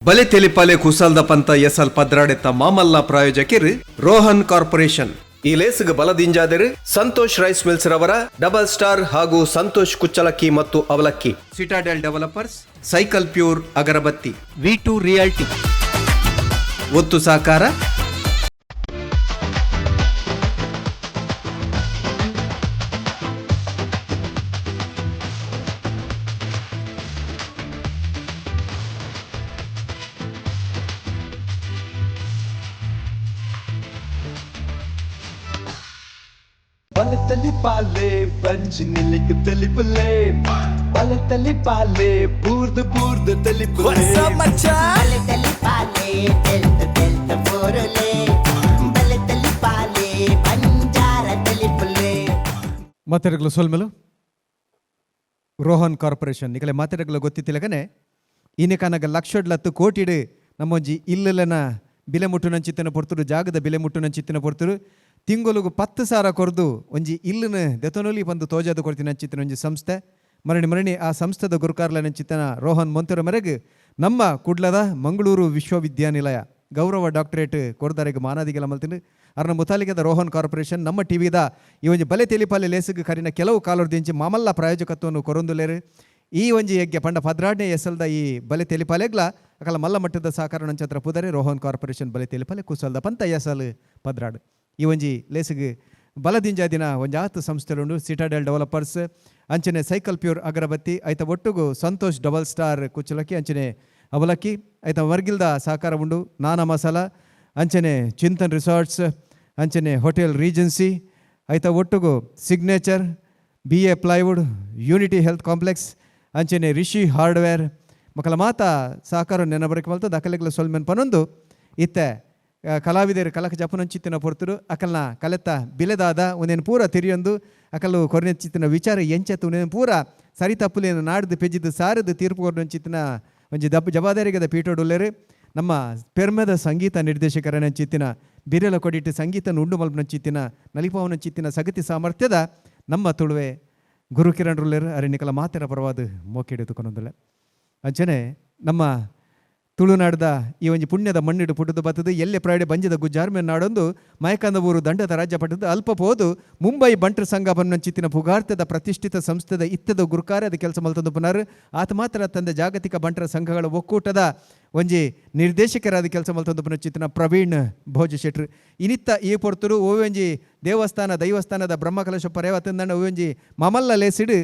ಬಲೆ ತೆಲಿಪಾಲೆ ಕುಸಲ್ದ ಪಂತ ಎಸಲ್ ಪದ್ರಾಡೆತ್ತ ಮಾಮಲ್ಲ ಪ್ರಾಯೋಜಕಿರು ರೋಹನ್ ಕಾರ್ಪೊರೇಷನ್. ಈ ಲೇಸ್ಗೆ ಬಲದಿಂಜಾದರು ಸಂತೋಷ್ ರೈಸ್ ಮಿಲ್ಸ್ ರವರ ಡಬಲ್ ಸ್ಟಾರ್ ಹಾಗೂ ಸಂತೋಷ್ ಕುಚ್ಚಲಕ್ಕಿ ಮತ್ತು ಅವಲಕ್ಕಿ, Citadel developers, cycle pure ಅಗರಬತ್ತಿ, V2 realty ಒತ್ತು ಸಹಕಾರ. ಬಲತಲಿ ಪಾಲೆ ಬಂಜಿ ನಿಲ್ಲಿಗೆ ತೆಲಿಪುಲೆ, ಬಲತಲಿ ಪಾಲೆ ಬೂರ್ದು ಬೂರ್ದು ತೆಲಿಪುಲೆ. ಬಲೆ ಪಾಲೆ ತೆಲ್ತ ತೆಲ್ತ ಬೋರಲೆ, ಬಲೆ ತಲಿ ಪಾಲೆ ಬಂಜಾರ ತಲಿಪುಲೆ. ಮಾತೆರಗ್ಲು ಸೊಲ್ಮೆಲು. ರೋಹನ್ ಕಾರ್ಪೊರೇಷನ್ ನಿಕಲೆ ಮಾತೆರಗ್ಲು ಗೊತ್ತಿತ್ತಿಲಗನೆ ಇನ್ನೆ ಕನಗ ಲಕ್ಷಡ್ಲತ್ತು ಕೋಟಿಡು ನಮ್ಮೊಂಜಿ ಇಲ್ಲಲನ ಬಿಲೆ ಮುಟ್ಟುನಂಚಿತ್ತಿನ ಪೊರ್ತುಡು, ಜಾಗದ ಬಿಲೆ ಮುಟ್ಟುನಂಚಿತ್ತಿನ ಪೊರ್ತುಡು, ತಿಂಗೊಲುಗು 10,000 ಕೊರ್ದು ಒಂಜಿ ಇಲ್ಲನ ದೆತೊನೊಲಿ ಬಂದು ತೋಜಾದ ಕೊರ್ತಿನ ಅಂಚಿತ್ತಿನ ಒಂಜಿ ಸಂಸ್ಥೆ. ಮರಣಿ ಮರಣಿ ಆ ಸಂಸ್ಥೆದ ಗುರುಕಾರ್ಲನಂಚಿತ್ತನ ರೋಹನ್ ಮೊಂತೆರ ಮೇರೆಗೆ ನಮ್ಮ ಕುಡ್ಲದ ಮಂಗಳೂರು ವಿಶ್ವವಿದ್ಯಾನಿಲಯ ಗೌರವ ಡಾಕ್ಟರೇಟ್ ಕೊರ್ದಾರೆಗ್ ಮಾನಾದಿಗೆಲ ಮಲ್ತಿಂಡು. ಅರ್ನ ಮುತಾಲಿಕದ ರೋಹನ್ ಕಾರ್ಪೊರೇಷನ್ ನಮ್ಮ ಟಿವಿದ ಈ ಒಂಜಿ ಬಲೆ ತೆಲಿಪಾಲೆ ಲೇಸುಗು ಕರಿನ ಕೆಲವು ಕಾಲೊರ್ದಿಂಚಿ ಮಾಮಲ್ಲ ಪ್ರಾಯೋಜಕತ್ವವನ್ನು ಕೊರೊಂದುಲೇರು. ಈ ಒಂಜಿ ಯಜ್ಞ ಪಂಡ 12ನೇ ಎಸಲ್ದ ಈ ಬಲೆ ತೆಲಿಪಾಲೆಗ್ಲ ಅಕಲ ಮಲ್ಲ ಮಟ್ಟದ ಸಹಕಾರ ನಂಚತ್ರ ಪುದರೆ ರೋಹನ್ ಕಾರ್ಪೊರೇಷನ್. ಬಲೆ ತೆಲಿಪಾಲೆ ಕುಸಲ್ದ ಪಂತ ಎಸಲ್ 12. ಈ ಒಂಜಿ ಲೇಸುಗು ಬಲದಿಂಜ ದಿನ ಒಂಜಾತು ಸಂಸ್ಥೆಲುಂಡು. ಸಿಟಾಡೆಲ್ ಡೆವಲಪರ್ಸ್, ಅಂಚನೆ ಸೈಕಲ್ ಪ್ಯೂರ್ ಅಗರಬತ್ತಿ, ಐತ ಒಟ್ಟುಗು ಸಂತೋಷ್ ಡಬಲ್ ಸ್ಟಾರ್ ಕುಚ್ಚಲಕ್ಕಿ ಅಂಚನೆ ಅವಲಕ್ಕಿ, ಐತ ವರ್ಗಿಲ್ದ ಸಹಕಾರ ಉಂಡು. ನಾನಾ ಮಸಾಲ, ಅಂಚನೆ ಚಿಂತನ್ ರಿಸಾರ್ಟ್ಸ್, ಅಂಚನೆ ಹೋಟೆಲ್ ರೀಜೆನ್ಸಿ, ಐತ ಒಟ್ಟುಗು signature, BA plywood, unity health complex, ಅಂಚನೆ ರಿಷಿ ಹಾರ್ಡ್ವೇರ್ ಮಕ್ಕಳ ಮಾತ ಸಹಕಾರ ನೆನಬರಕ್ಕೆ ಮಲ್ತು ದಾಖಲೆಗಳ ಸೊಲ್ಮೆನ್ ಪನೊಂದು. ಇತ್ತೆ ಕಲಾವಿದರು ಕಲಕ ಜಪನಂಚಿತ್ತಿನ ಪೊರ್ತುರು ಅಕಲ್ನ ಕಲೆತ್ತ ಬಿಲೆದಾದ ಒಂದೇನು ಪೂರ ತಿರಿಯೊಂದು, ಅಕಲು ಕೊರ್ನೆಂಚಿತ್ತಿನ ವಿಚಾರ ಎಂಚತ್ತು ಒಂದೇನು ಪೂರ ಸರಿ ತಪ್ಪುಲೇನು ನಾಡ್ದು ಪೆಜ್ಜಿದ್ದು ಸಾರದು ತೀರ್ಪು ಕೊರ್ನಂಚಿತ್ತಿನ ಒಂಜಿ ದಬ್ಬು ಜವಾಬ್ದಾರಿಗದ ಪೀಠೋಡುಲ್ಲೇರು. ನಮ್ಮ ಪೆರ್ಮೆದ ಸಂಗೀತ ನಿರ್ದೇಶಕರನಂಚಿತ್ತಿನ, ಬಿರೆಲ ಕೊಡಿಟ್ಟು ಸಂಗೀತ ಉಂಡು ಮಲ್ಪನಂಚಿತ್ತಿನ, ನಲಿಪಾವನಂಚಿತ್ತಿನ ಸಗತಿ ಸಾಮರ್ಥ್ಯದ ನಮ್ಮ ತುಳುವೆ ಗುರುಕಿರಣ್ ರುಲ್ಲೇರು. ಅರೆ ನಿಕಲ ಮಾತೆರ ಪರವಾದ ಮೋಕೆಡಿತು. ಅಂಚನೆ ನಮ್ಮ ತುಳುನಾಡ್ದ ಈ ಒಂಜಿ ಪುಣ್ಯದ ಮಣ್ಣಿಡು ಪುಟ್ಟುದು ಬತ್ತದು, ಎಲ್ಲೆ ಪ್ರಾಯಡೆ ಬಂಜಿದ ಗುಜ್ಜಾರ್ಮೆ ನಾಡೊಂದು, ಮಯಕಂದ ಊರು ದಂಡದ ರಾಜ್ಯ ಪಟ್ಟದ್ದು, ಅಲ್ಪ ಪೋದು ಮುಂಬೈ ಬಂಟ್ರ ಸಂಘ ಬನ್ನಂಚಿತ್ತಿನ ಪುಗಾರ್ತದ ಪ್ರತಿಷ್ಠಿತ ಸಂಸ್ಥೆದ ಇತ್ತದ ಗುರುಕಾರ್ಯದ ಕೆಲಸ ಮಲ್ತೊಂದು ಪುನರ್. ಆತ ಮಾತ್ರ ತಂದೆ ಜಾಗತಿಕ ಬಂಟರ ಸಂಘಗಳ ಒಕ್ಕೂಟದ ಒಂಜಿ ನಿರ್ದೇಶಕರಾದ ಕೆಲಸ ಮಲ್ತೊಂದು ಪುನಚಿತ್ತಿನ ಪ್ರವೀಣ್ ಭೋಜ ಶೆಟ್ರು. ಇನಿತ್ತ ಈ ಪೊರ್ತುರು ಓವಂಜಿ ದೇವಸ್ಥಾನ ದೈವಸ್ಥಾನದ ಬ್ರಹ್ಮಕಲಶ ಪರೇವ ತಂದಣ್ಣ ಓವಂಜಿ ಮಮಲ್ಲ ಲೇಸಿಡು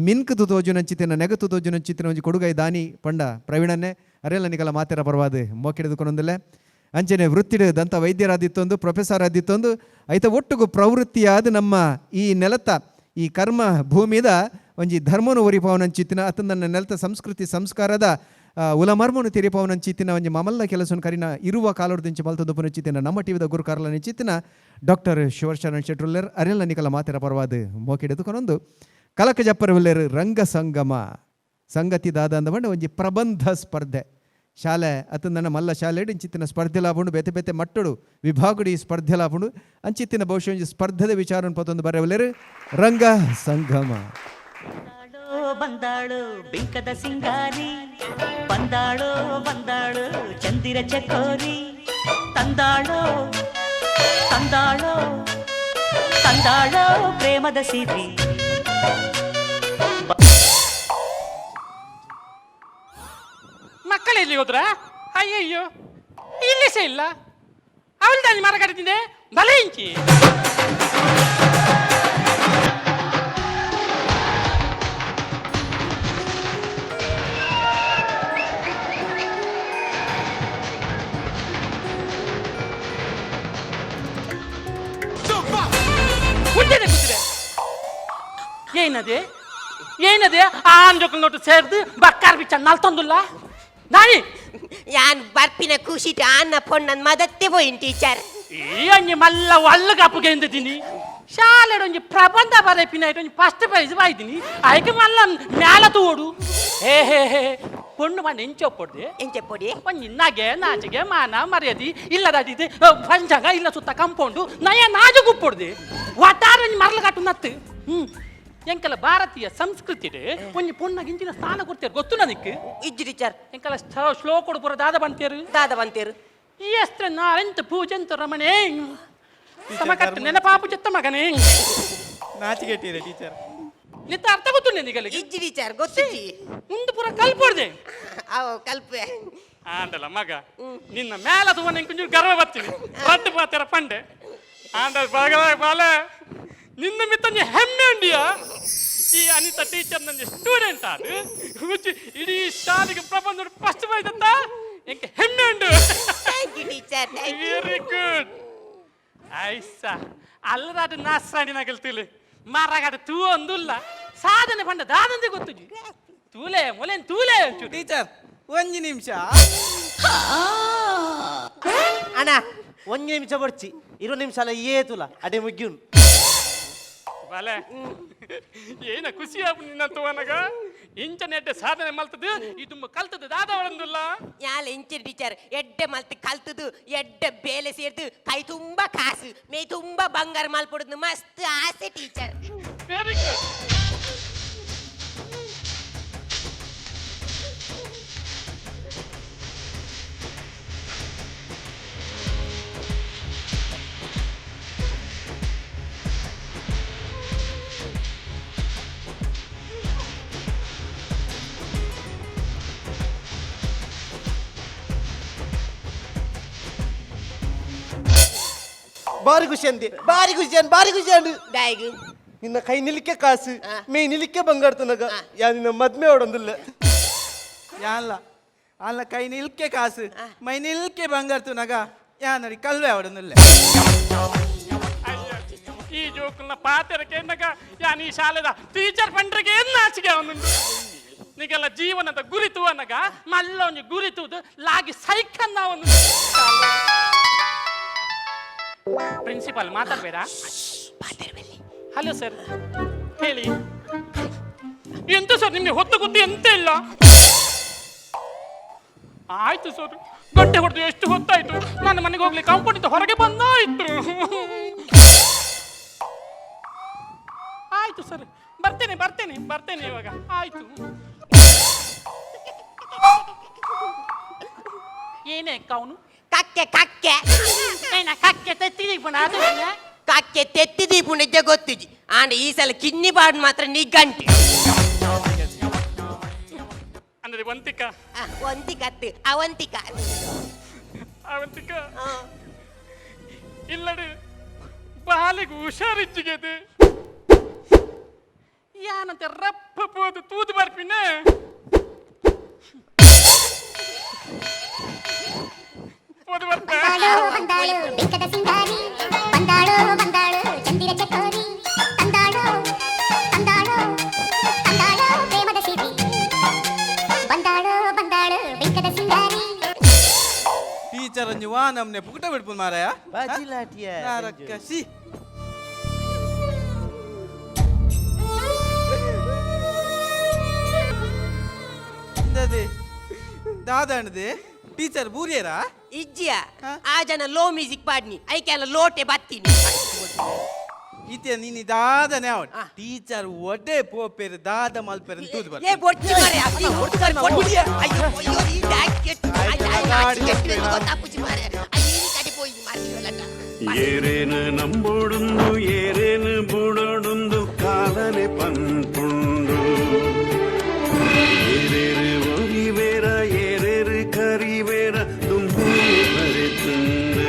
ಮಿನ್ಕುದು ತೋಜುನಂಚಿತ್ತಿನ, ನೆಗತು ತೋಜುನಂಚಿತ್ತಿನ ಒಂಜಿ ಕೊಡುಗೈ ದಾನಿ ಪಂಡ ಪ್ರವೀಣನ್ನೇ. ಅರೆಲ್ಲ ನಿಕಲ ಮಾತೆರ ಪರವಾದ ಮೋಕೆಡೆದುಕೊಂಡೊಂದಿಲ್ಲ. ಅಂಚನೆ ವೃತ್ತಿಡು ದಂತ ವೈದ್ಯರಾದಿತ್ತೊಂದು, ಪ್ರೊಫೆಸರ್ ಆದಿತ್ತೊಂದು, ಐತ ಒಟ್ಟುಗು ಪ್ರವೃತ್ತಿಯಾದ ನಮ್ಮ ಈ ನೆಲತ್ತ ಈ ಕರ್ಮ ಭೂಮಿದ ಒಂಜಿ ಧರ್ಮನು ಒರಿಪಾವನಂಚಿತ್ತಿನ, ಅತ ನನ್ನ ನೆಲತ ಸಂಸ್ಕೃತಿ ಸಂಸ್ಕಾರದ ಉಲಮರ್ಮನು ತೆರಿಪಾವನಂಚಿತ್ತಿನ ಒಂಜಿ ಮಮಲ್ಲ ಕೆಲಸನ ಕರಿನ ಇರುವ ಕಾಲೊಡ್ದಿಂಚಿ ಮಲ್ತೊಂದು ಪುನಚಿತ್ತಿನ ನಮ್ಮ ಟಿವಿದ ಗುರುಕಾರ್ಲ ನಿಂಚಿತ್ತಿನ ಡಾಕ್ಟರ್ ಶಿವಶರಣ್ ಶೆಟ್ರುಲ್ಲೇರ್. ಅರೆಲ್ಲ ನಿಕಲ ಮಾತೆರ ಪರವಾದ ಮೋಕೆಡೆದುಕೊಂಡೊಂದು ಕಲಕ ಜಪ್ಪರವುಲ್ಲೇರು. ರಂಗ ಸಂಗಮ ಸಂಗತಿ ದಾದ ಅಂದ ಒಂಜಿ ಪ್ರಬಂಧ ಸ್ಪರ್ಧೆ ಶಾಲೆ ಅತ ನನ್ನ ಮಲ್ಲ ಶಾಲೆ ಇಂಚಿತ್ತಿನ ಸ್ಪರ್ಧೆ ಲಾಪುಂಡು. ಬೇತೆ ಬೇತೆ ಮಟ್ಟಡು ವಿಭಾಗಡು ಈ ಸ್ಪರ್ಧೆ ಲಾಪುಂಡು. ಅಂಚಿತ್ತಿನ ಬಹುಶಃ ಒಂಜಿ ಸ್ಪರ್ಧೆದ ವಿಚಾರ ಪತ್ತೊಂದು ಬರೆಯಬಲ್ಲೇರು. ರಂಗ ಸಂಗಮ. ಬಂದಾಳೋ ಬಂದಾಳು ಬಿಂಕದ ಸಿಂಗಾರಿ, ಬಂದಾಳೋ ಬಂದಾಳು ಚಂದಿರ ಚಕೋರಿ, ತಂದಾಳೋ ತಂದಾಳೋ ತಂದಾಳೋ ಪ್ರೇಮದ ಸಿರಿ. ಮಕ್ಕಳು ಎಲ್ಲಿ ಹೋದ್ರ? ಅಯ್ಯಯ್ಯೋ, ಇಲ್ಲಿ ಸಹ ಇಲ್ಲ. ಅವಳು ಮರ ಕಡಿತಿದ್ದೆ ಬಲೆ ಇಂಚಿ. ಹುಟ್ಟಿದೆ ಕೂತಿದೆ. ಏನದೆ ಏನದೆ? ಆಂಜೋಕಲ್ ನೋಟು ಸೇರ್ದು ಬಕ್ಕಾರ್ ಬಿಚ್ಚ ನಲ್ತೊಂದುಲ್ಲ ನಾನಿ. ಯಾನ್ ಬರ್ಪಿನ ಖುಷಿಟ್ ಆನ್ನ ಪೊಣ್ಣನ್ ಮದತ್ತೆ ಪೋಯಿನ್ ಟೀಚರ್. ಈ ಒಂಜಿ ಮಲ್ಲ ಒಳ್ಳ ಕಪ್ಪುಗೆ ಎಂದಿದ್ದೀನಿ. ಶಾಲೆಡ್ ಒಂಜಿ ಪ್ರಬಂಧ ಬರೆಪಿನ ಒಂಜಿ ಫಸ್ಟ್ ಪ್ರೈಸ್ ಬಾಯ್ದಿನಿ. ಆಯ್ಕೆ ಮಲ್ಲ ಮ್ಯಾಲ ತೂಡು. ಹೇ ಹೇ ಹೇ, ಪೊಣ್ಣು ಮಣ್ಣ ಎಂಚೊಪ್ಪೊಡ್ದೆ? ಎಂಚ ಪೊಡಿ? ಒಂಜಿ ನಗೆ ನಾಚಿಗೆ ಮಾನ ಮರ್ಯಾದೆ ಇಲ್ಲದಾಟಿದೆ ಪಂಚಾಂಗ ಇಲ್ಲ. ಸುತ್ತ ಕಂಪೌಂಡು ನಯ ನಾಜು ಗುಪ್ಪೊಡ್ದೆ. ಒಟ್ಟಾರೆ ಒಂಜಿ ಮರಳು ಕಟ್ಟು ನತ್ತು. ಹ್ಮ್. ಎಂಕಲ ಭಾರತೀಯ ಸಂಸ್ಕೃತಿ ಒಂಜಿ ಪೊಣ್ಣ ಗಿಂಚಿನ ಸ್ಥಾನ ಕೊಡ್ತೇರು ಗೊತ್ತು ನನಗೆ ಇಜ್ಜಿ ಟೀಚರ್. ಎಂಕಲ ಶ್ಲೋಕ ಪೂರ ದಾದ ಬಂತೇರು. ದಾದ ಬಂತೇರು. ಈ ಅಸ್ತ್ರ ನಾರೆಂತ ಪೂಜಂತ ರಮಣೇ ಸಮಕಟ್ಟು ನೆನಪಾಪು ಚೆತ್ತ ಮಗನೇ. ನಾಚಿಕೆಟ್ಟಿದೆ ಟೀಚರ್. ನಿತ್ತ ಅರ್ಥ ಗೊತ್ತು ನಿನಗೆ? ಇಜ್ಜಿ ಟೀಚರ್, ಗೊತ್ತಿಜ್ಜಿ. ಮುಂದೆ ಪೂರ ಕಲ್ಪೊಡ್ದೆ. ಅವು ಕಲ್ಪೆ. ಆಂಡಲ ಮಗ, ನಿನ್ನ ಮೇಲ ತೂವ ನಿಂಗೆ ಗರ್ವ ಬರ್ತೀನಿ ರಡ್ಡು ಪಾತೆರ ಪಂಡೆ ಆಂಡ ಬಾಗಲ ಬಾಲ ನಿನ್ನ ಮಿತ್ತಂಜಿ ಹೆಮ್ಮೆ ಉಂಡಿಯ. ಈ ಅನಿತಾ ಟೀಚರ್ ನನ್ನ ಸ್ಟೂಡೆಂಟ್ ಆದು ಹುಚ್ಚು ಇಡೀ ಶಾಲೆಗೆ ಪ್ರಬಂಧ ಫಸ್ಟ್ ಪ್ರೈಸ್ ಅಂತ ಎಂಕೆ ಹೆಮ್ಮೆ ಉಂಡು. Thank you teacher, thank you. Very good. ಐಸ ಅಲ್ಲದಾದ ನಾಸ್ರಾಣಿ ನಗಲ್ತಿಲಿ ಮರಗಡ ತೂ ಒಂದುಲ್ಲ ಸಾಧನೆ ಪಂಡ ದಾದಂತೆ ಗೊತ್ತು ತೂಲೆ ಮೊಲೆನ್ ತೂಲೆ ಒಂಚೂರು. ಟೀಚರ್, ಒಂಜಿ ನಿಮಿಷ. ಅಣ್ಣ. ಒಂಜಿ ನಿಮಿಷ ಬರ್ಚಿ ಇರೋ ನಿಮಿಷ ಅಲ್ಲ ಏತುಲ ಅಡೆ ಮುಗ್ಯುನ್. ಬಲೆ ಏನ ಖುಷಿ ಆಪು ನಿನ್ನ ತೋವನಗ ಇಂಚನೆಡ್ಡೆ ಸಾಧನೆ ಮಲ್ತದು ಈ ತುಂಬ ಕಲ್ತದ್ದು ದಾದ ಒಳಂದುಲ್ಲ. ಯಾಲ ಇಂಚಿ ಟೀಚರ್, ಎಡ್ಡೆ ಮಲ್ತ್ ಕಲ್ತದು ಎಡ್ಡೆ ಬೇಲೆ ಸೇರ್ದು ಕೈ ತುಂಬಾ ಕಾಸು ಮೇ ತುಂಬಾ ಬಂಗಾರ ಮಲ್ಪಡುದು ಮಸ್ತ್ ಆಸೆ ಟೀಚರ್. Very good. ಬಾರಿ ಖುಷಿ ಅಂದೆ, ಬಾರಿ ಖುಷಿ ಅಂದ್, ಬಾರಿ ಖುಷಿ ಅಂದು. ಬ್ಯಾಗ್. ನಿನ್ನ ಕೈ ನಿಲ್ಲಿಕ್ಕೆ ಕಾಸು ಮೇ ನಿಲ್ಲಿಕ್ಕೆ ಬಂಗಾರ ತನಗ ಯಾ ನಿನ್ನ ಮದ್ಮೆ ಹೊಡೊಂದಿಲ್ಲ. ಯಾನ್ಲ ಅಲ್ಲ ಕೈ ನಿಲ್ಕೆ ಕಾಸು ಮೈ ನಿಲ್ಕೆ ಬಂಗಾರ ತುನಗ ಯಾನರಿ ಕಲ್ವೆ ಅವಡೊಂದಿಲ್ಲ. ಅಯ್ಯ, ಈ ಜೋಕುಲ್ನ ಪಾತೆರ ಕೇಂದಗ ಯಾನ್ ಈ ಶಾಲೆದ ಟೀಚರ್ ಪಂಡ್ರಿಗೆ ಏನ್ ನಾಚಿಕೆ ಅವನುಂಡು. ನಿಗೆಲ್ಲ ಜೀವನದ ಗುರಿತು ಅನಗ ಮಲ್ಲ ಒಂಜಿ ಗುರಿತುದು ಲಾಗಿ ಸೈಕನ್ನ ಅವನು. ಪ್ರಿನ್ಸಿಪಾಲ್ ಮಾತಾಡ್ಬೇಡ. ಹಲೋ ಸರ್, ಹೇಳಿ. ಎಂತ ಸರ್ ನಿಮ್ಗೆ ಹೊತ್ತು ಗೊತ್ತು ಎಂತ ಇಲ್ಲ? ಆಯ್ತು ಸರ್, ಗಂಟೆ ಹೊಡೆದು ಎಷ್ಟು ಹೊತ್ತಾಯ್ತು, ನಾನು ಮನೆಗೆ ಹೋಗ್ಲಿ ಕಾಂಪೌಂಡ್ ಹೊರಗೆ ಬಂದಾಯ್ತು. ಆಯ್ತು ಸರ್, ಬರ್ತೇನೆ ಬರ್ತೇನೆ ಬರ್ತೇನೆ ಇವಾಗ. ಆಯ್ತು. ಏನೇ ಕವನು? ಕಕ್ಕೆ ಕಕ್ಕೆ. ಏನ ಕಕ್ಕೆ ತೆತ್ತಿದೀಪಣ ಅದು? ಕಕ್ಕೆ ತೆತ್ತಿ ದೀಪು ನಿಜ ಗೊತ್ತಿಜಿ ಆಂಡ ಈ ಸಲ ಕಿನ್ನಿ ಬಾಡ್ ಮಾತ್ರ ನಿಗಂಟು. ಅಂದ್ರೆ ವಂತಿಕ. ವಂತಿಕತ್ತು ಅವಂತಿಕ. ಅವಂತಿಕ ಇಲ್ಲಡೆ ಬಾಲಿಗೆ ಹುಷಾರಿಜ್ಜಿಗೆದು ಯಾನಂತೆ ರಪ್ಪ ಪೋದು ತೂದು ಬರ್ಪಿನ ಪೋದು ಬರ್ಪ. ಬಂದಾಳು ಬಂದಾಳು ಬಿಂಕದ ಸಿಂಗಾರಿ, ಬಂದಾಳು ಬಂದಾಳು ಚಂದಿರ ಚಕೋರಿ, ತಂದಾಳು ತಂದಾಳು ತಂದಾಳು ಪ್ರೇಮದ ಸಿರಿ, ಬಂದಾಳು ಬಂದಾಳು ಬಿಂಕದ ಸಿಂಗಾರಿ. ಟೀಚರ್ ಒಂಜಿ ವಾ ನಮ್ನೆ ಪುಕಟ ಬಿಡ್ಪುನ್ ಮಾರಾಯ. ಬಾಜಿಲಾಟಿಯ. ನಾರಕ್ಕ she. ಇಂದದೆ ದಾದಾಣದೆ ಟೀಚರ್ ಬೂರಿಯರಾ? ಇಜ್ಜಿಯ. ಆ ಜನ ಲೋ ಮ್ಯೂಸಿಕ್ ಪಾಡ್ನಿ ಐಕೆಲ್ಲ ಲೋಟೆ ಬತ್ತೀನಿ. ಇತ್ತೆ ನೀನಿ ದಾದನೆ ಅವಡ್ ಟೀಚರ್ ಒಡೆ ಪೋಪೇರು ದಾದ ಮಲ್ಪೇರು ತೂದು ಏ ಬರ್ತೀನಿ. ಬೊಚ್ಚಿ ಮಾರೆ, ಈ ಹುಡುಗರು ಬೊಚ್ಚಿ. ಅಯ್ಯೋ ಅಯ್ಯೋ, ಈ ಜಾಕೆಟ್ ಗೊತ್ತಾಪುಜಿ ಮಾರೆ, ಅಯ್ಯೋ ಈ ಕಡೆ ಪೋಯಿ ಮಾರೆ. ಏರೇನು ನಂಬೋಡುಂದು ಏರೇನು ಬೂಡೋಡುಂದು ಕಾಲನೆ ಪನ್ಪುಂಡು ಏರೇರು ಒರಿವೇರ ಏರೇರು ಕರಿವೇರ ದುಂಬು ಬರೆತುಂದು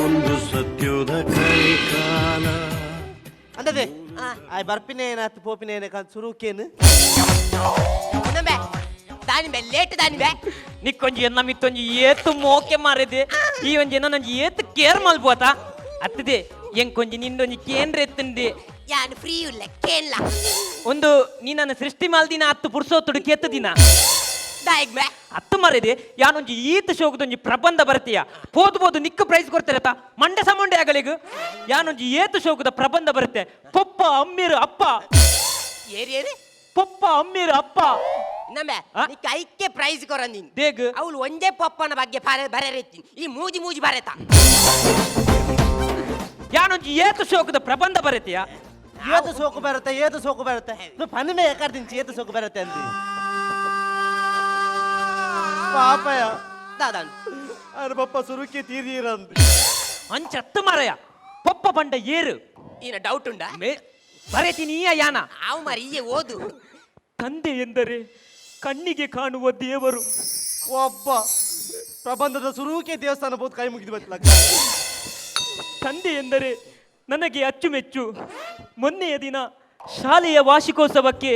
ಒಂದು ಸತ್ಯೋದ ಕೈಕಾಲ. ಅಂದದೆ ಆಯ್ ಬರ್ಪಿನೇ ಏನಾತು ಪೋಪಿನೇ ಏನ ಸುರುಕೇನು. ಇನ್ನೊಮ್ಮೆ ದಾನಿ ಬೆ ಲೇಟ್ ದಾನಿ ಬೆ. ನಿಕ್ಕೊಂಜಿ ಎನ್ನ ಮಿತ್ತೊಂಜಿ ಏತು ಮೋಕೆ ಮಾರಿದೆ ಈ ಒಂಜಿ ಎನ್ನೊಂಜಿ ಏತು ಕೇರ್ ಮಲ್ಪೋತ ಅತ್ತದೆ ಎಂಕೊಂಜಿ ನಿಂದೊಂಜಿ ಕೇಂದ್ರ ಎತ್ತಂದೆ. ಯಾನ್ ಫ್ರೀ ಇಲ್ಲ ಕೇನ್ಲ. ಒಂದು ನೀನನ್ನ ಸೃಷ್ಟಿ ಮಾಲ್ದಿನ ಅತ್ತು ಪುರ್ಸೋತುಡು ಕೇತು ದಿನ. ದಾಯಗ್ ಬೆ. ಅತ್ತು ಮಾರಿದೆ ಯಾನೊಂಜಿ ಈತ ಶೋಕದೊಂಜಿ ಪ್ರಬಂಧ ಬರ್ತೀಯ ಪೋದು ಪೋದು ನಿಕ್ಕ ಪ್ರೈಸ್ ಕೊಡ್ತಾರತ ಮಂಡೆ ಸಮಂಡೆ ಆಗಲಿಗ ಯಾನೊಂಜಿ ಏತು ಶೋಕದ ಪ್ರಬಂಧ ಬರುತ್ತೆ ಪೊಪ್ಪ ಅಮ್ಮಿರು ಅಪ್ಪ. ಏರಿ ಏರಿ. ಪೊಪ್ಪ ಅಮ್ಮಿರು ಅಪ್ಪ. ಇನ್ನೊಮ್ಮೆ ಆ? ನಿಕ್ಕ ಐಕ್ಕೆ ಪ್ರೈಸ್ ಕೊರ ನೀನ್. ದೇಗ್. ಅವಳು ಒಂದೇ ಪಪ್ಪನ ಬಗ್ಗೆ ಬರೆರೆತ್ತೀನಿ ಈ ಮೂಜಿ ಮೂಜಿ ಬರೆತ. ಯಾನೊಂಜಿ ಏತು ಶೋಕದ ಪ್ರಬಂಧ ಬರೆತೀಯ. ಏತು ಸೋಕು ಬರುತ್ತೆ, ಏತು ಸೋಕು ಬರುತ್ತೆ. ಪನಿಮೆ ಎಕರ್ದಿಂಚಿ ಏತು ಸೋಕು ಬರುತ್ತೆ ಅಂತ ಪಾಪಯ ದಾದಾನ್ ಅರೆ ಪಪ್ಪ ಸುರುಕಿ ತೀರಿರಂದು ಅಂಚತ್ತು ಮಾರಯ ಪೊಪ್ಪ ಪಂಡ ಏರು ಈನ ಡೌಟ್ ಉಂಡಾ? ಬರೆತೀನಿ ಯಾನ. ಆವು ಮಾರಿ ಈಯೆ ಓದು. ತಂದೆ ಎಂದರೆ ಕಣ್ಣಿಗೆ ಕಾಣುವ ದೇವರು. ಒಬ್ಬ ಪ್ರಬಂಧದ ಸುರುಕೆ ದೇವಸ್ಥಾನ ಬೋದು ಕೈ ಮುಗಿದು ಬತ್ತಲಕ್ಕ. ತಂದೆ ಎಂದರೆ ನನಗೆ ಅಚ್ಚುಮೆಚ್ಚು. ಮೊನ್ನೆಯ ದಿನ ಶಾಲೆಯ ವಾರ್ಷಿಕೋತ್ಸವಕ್ಕೆ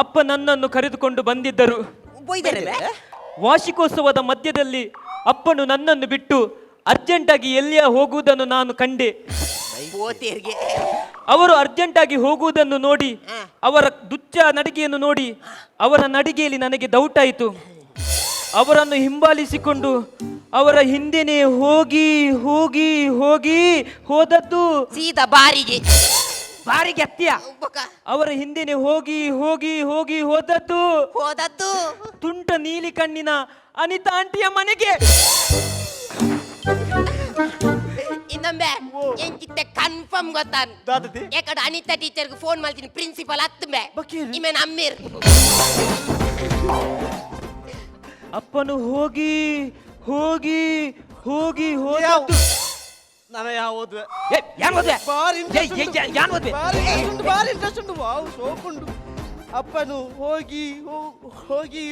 ಅಪ್ಪ ನನ್ನನ್ನು ಕರೆದುಕೊಂಡು ಬಂದಿದ್ದರು. ವಾರ್ಷಿಕೋತ್ಸವದ ಮಧ್ಯದಲ್ಲಿ ಅಪ್ಪನು ನನ್ನನ್ನು ಬಿಟ್ಟು ಅರ್ಜೆಂಟಾಗಿ ಎಲ್ಲಿಯ ಹೋಗುವುದನ್ನು ನಾನು ಕಂಡೆ. ಅವರು ಅರ್ಜೆಂಟಾಗಿ ಹೋಗುವುದನ್ನು ನೋಡಿ, ಅವರ ದುಚ್ಚ ನಡಿಗೆಯನ್ನು ನೋಡಿ, ಅವರ ನಡಿಗೆಯಲ್ಲಿ ನನಗೆ ಡೌಟ್ ಆಯಿತು. ಅವರನ್ನು ಹಿಂಬಾಲಿಸಿಕೊಂಡು ಅವರ ಹಿಂದೆನೆ ಹೋಗಿ ಹೋಗಿ ಹೋಗಿ ಹೋದದ್ದು ಸೀದಾ ಬಾರಿಗೆ. ಬಾರಿಗೆ ಅತ್ತಿಯ. ಅವರ ಹಿಂದೆನೆ ಹೋಗಿ ಹೋಗಿ ಹೋಗಿ ಹೋದದ್ದು ಹೋದದ್ದು ತುಂಟ ನೀಲಿ ಕಣ್ಣಿನ ಅನಿತಾ ಆಂಟಿಯ ಮನೆಗೆ. ಇನ್ನೊಮ್ಮೆ ಎಂಕಿತ್ತೆ ಕನ್ಫರ್ಮ್ ಗೊತ್ತಾನ್. ಯಾಕಡೆ ಅನಿತಾ ಟೀಚರ್ಗೆ ಫೋನ್ ಮಾಡ್ತೀನಿ, ಪ್ರಿನ್ಸಿಪಲ್ ಹತ್ತುಂಬೆ ಇಮೇನ್ ಅಮ್ಮೀರ್. ಅಪ್ಪನು ಹೋಗಿ ಹೋಗಿ ಹೋಗಿ ಹೋದದ್ದು. ನಾನು ಯಾವ ಓದ್ವೆ? ಯಾನ್ ಓದ್ವೆ? ಬಾರಿ ಏ, ಏ, ಏ, ಯಾನ್ ಓದ್ವೆ? ಬಾರಿ ಇಂಟ್ರೆಸ್ಟ್ ಉಂಟು, ಬಾರಿ ಇಂಟ್ರೆಸ್ಟ್ ಉಂಟು. ವಾವ್, ಸೋಪುಂಡು. ಅಪ್ಪನು ಹೋಗಿ ಹೋಗಿ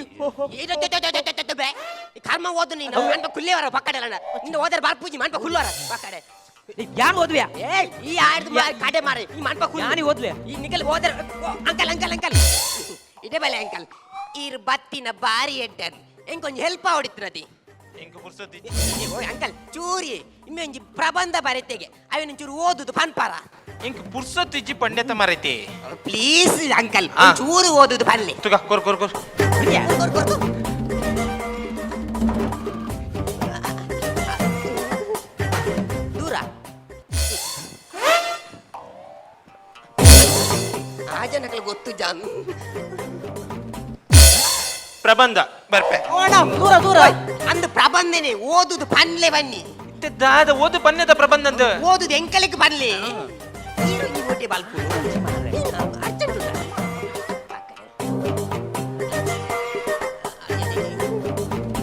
ಕರ್ಮ ಓದು ನೀನು ಮನ್ಪ ಕುಲ್ಲೇವರ ಪಕ್ಕಡೆ ನಿನ್ನ ಹೋದರೆ ಬರ್ಪೂಜಿ ಮನ್ಪ ಕುಲ್ಲವರ ಪಕ್ಕಡೆ. ಯಾನ್ ಓದ್ವೆ? ಏ ಈ ಆಡ್ದು ಕಡೆ ಮಾರೆ ಈ ಮನ್ಪ ಕುಲ್ಲು. ಯಾನಿ ಓದ್ಲೆ? ಈ ನಿಕಲ್ ಹೋದರೆ ಅಂಕಲ್ ಅಂಕಲ್ ಅಂಕಲ್ ಇದೇ ಬಲೆ ಅಂಕಲ್ ಈರ್ ಬತ್ತಿನ ಬಾರಿ ಎಡ್ಡನ್ ಎಂಕೊಂಜಿ ಹೆಲ್ಪ್ ಆವಡಿತ್ತಿನದಿ ಎಂಕ್ ಪುರ್ಸೊತ್ತಿ. ಅಂಕಲ್ ಚೂರಿ ಇಮ್ಮೊಂಜಿ ಪ್ರಬಂಧ ಬರೆತೆಗೆ ಅವಿನ ಚೂರು ಓದುದು ಪನ್ಪಾರ. ಎಂಕ್ ಪುರ್ಸೊತ್ತಿಜ್ಜಿ ಪಂಡೆತ ಮರೈತಿ. ಪ್ಲೀಸ್ ಅಂಕಲ್ ಚೂರು ಓದುದು ಪನ್ಲೆ. ತುಗ ಕೊರ್ ಕೊರ್ ಕೊರ್. ದೂರ ಆ ಜನಗಳು ಗೊತ್ತು ಜಾನ್. ಪ್ರಬಂಧ ಬರ್ಪೆ. ದೂರ ದೂರ. ಅಂದು ಪ್ರಬಂಧನೆ ಓದುದು ಪನ್ಲೆ ಬನ್ನಿ. ದಾದ ಓದು ಪನ್ನೆದ ಪ್ರಬಂಧ ಅಂದು. ಓದುದು ಎಂಕಲಿಗೆ ಬನ್ಲಿ. ಈ ಓಟೆ ಬಾಲ್ಪು ಅರ್ಜೆಂಟ್ ಉಂಟಾ?